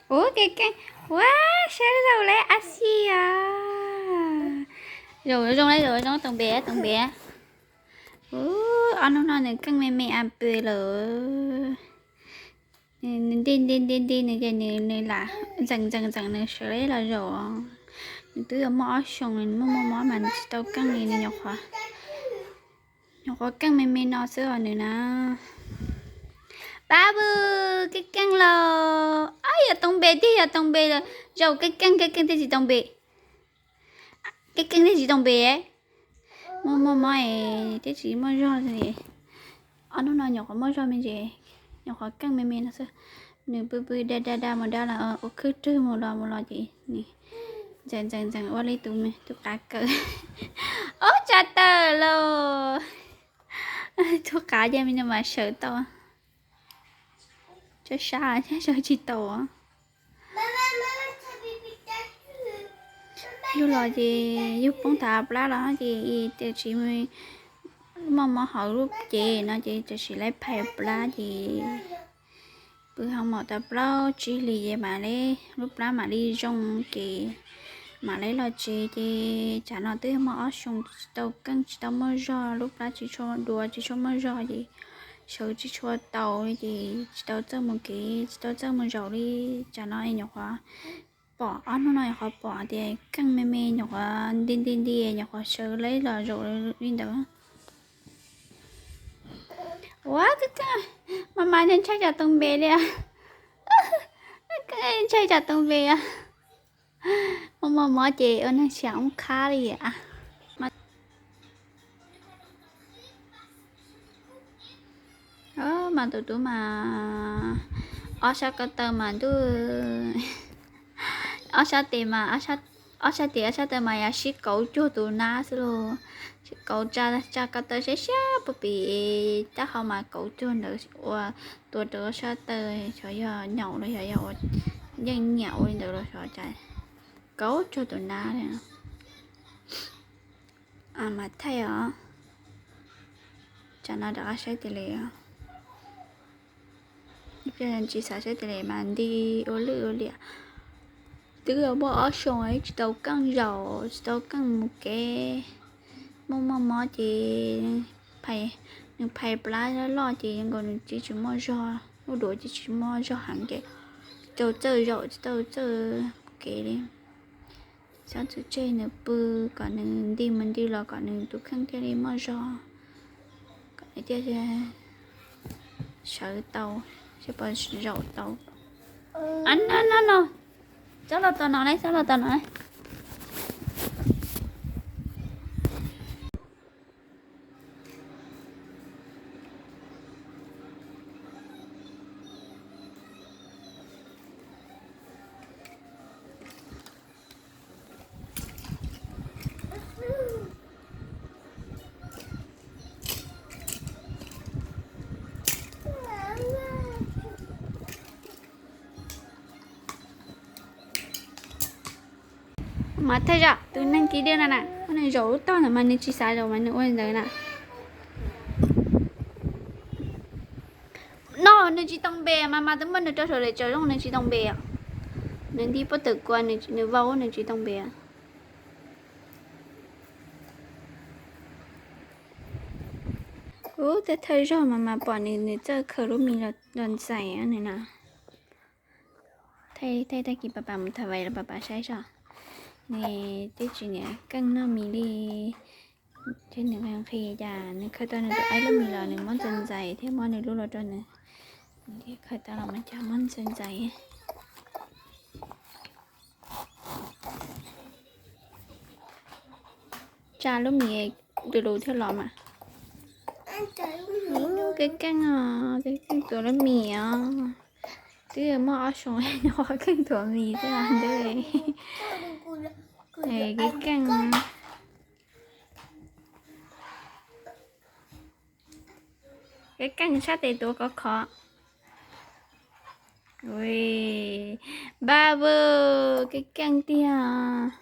Ua keej keej, ua, saib zaum lawm ab xi os. Zaum zoo, zaum zoo, toom npe, toom npe. Ua, ob hnub no nws keej me me ab pw lawm. Nws nti nti nti nti nws ces nws, nws lam ntxeem ntxeem ntxeem nws sawv los zaum. Nws twb yuav muaj ob xyoos, nws muaj muaj mob mas nws tsis tau keej li, nws nyuam qhuav, nyuam qhuav keej me me no xwb os nws na. Pab pw, keej keej lauj. Ab, yog toom npe tiag, yog toom npe lawm. Zaum keej keej, keej keej thiaj tsis tau npe. Keej keej thiaj tsis tau npe. Muaj muaj mob es thiaj tsis muaj zog li. Ob hnub no nyuam qhuav muaj zog me ntsis, nyuam qhuav keej me me no xwb. Nws pw pw da da da mus da los ua khwb rwg mus los mus los ces nws ntxeem ntxeem ntxeem ua li tus, tus qav kawm. Ob, tsa tawm lauj. Tus qav ces me nyuam mas sawv tau. Tsab sab thiab sawv tsis tau. Yug los ces yug poob thav plab los ces tiam sis muaj mob hauv lub cev no ces tiam sis lawv phais plab ces pw hoo mom tau plaub tsib hlis ces mam li lub plab mam li zoo ces mam li los tsev ces tsam no twb muaj ob xyoos tsis tau keej tsis tau muaj zog, lub plab tsis tshua dua tsis tshua muaj zog ces sawv tsis tshua tau li ces tsis tau txawj mus kev tsis tau txawj mus zaum li. Tsam no nyuam qhuav pom, ob hnub no nyuam qhuav pom tias keej me me nyuam qhuav nti nti nti nyuam qhuav sawv li los zaum li ntawd. Ua, keej keej, mas mas ntshai tsam toom npe li. Keej ntshai tsam toom npe. Muaj muaj mob ces ua neeg tshiab ub qhab li. Mas tus tub mas ob sab ko taw mas ntuj, ob sab tes mas, ob sab tes ob sab taw mas yog sib kauv cuag tus nab xwb lauj. Sib kauv tsa ko taw siab siab puag pem taub hau mas kauv cuag ntawd ua tua rau ob sab taw, xyov yog nyaum los xyov yog ua yeej nyiam ua li ntawd los xyov cas kauv cuag tus nab li. Mas thaij os, tsam no rov qab saib tias li, tsis xav saib tias li mas nti ua lwj ua liam. Twb muaj ob xyoos tsis tau keej zaum tsis tau keej mus kev, muaj muaj mob ces nws phais plab loj loj ces zoo nkaus nws tsis tsis muaj zog, lub duav ces tsis muaj zog heev ces tau txawj zaum tsis tau txawj mus kev li. Xyov txawm tseg nws pw kom nws nti mus nti los kom nws tus kheej thiaj li muaj zog, kom nws thiaj sawv tau, thiaj pom zaum tau. No no, txhob los tom no na, txhob los tom no na. Mas thaij zoj tus neeg kiv dej no na, nws zaum lub tog ntawd mas nws tsis xav zaum mas nws ua li ntawd na. No nws tsis tau npe mas, mas twb muab nws rau saum daim tsaus zoo nws tsis tau npe. Nws nti pob tawm kua, nws vau nws tsis tau npe. Ub, thaij thaij zog mas mas pom nws, nws txawj khaws lub mis los ntxais nws na. Thaij thaij tag kis Paj Paj mus tham vais los Paj Paj saib zog. Nws twb tsis niam keej noj mis li. Ces nws nqhis nqhis cas nws khaws tau nws tus aib lub mis los nws muab ntxais ntxais thiab muab nws lub los rau nws. Nws thiaj khaws tau los mas cas muab ntxais ntxais. Tsa lub mis du lug thiaj los mas. Keej keej os, keej keej tuav lub mis os. Twb muaj ob xyoos nyuam qhuav keej tuav mis xwb ntag. Keej keej. Keej keej sab tes tuav khov khov. Ui, Paj Paj, keej keej tiag.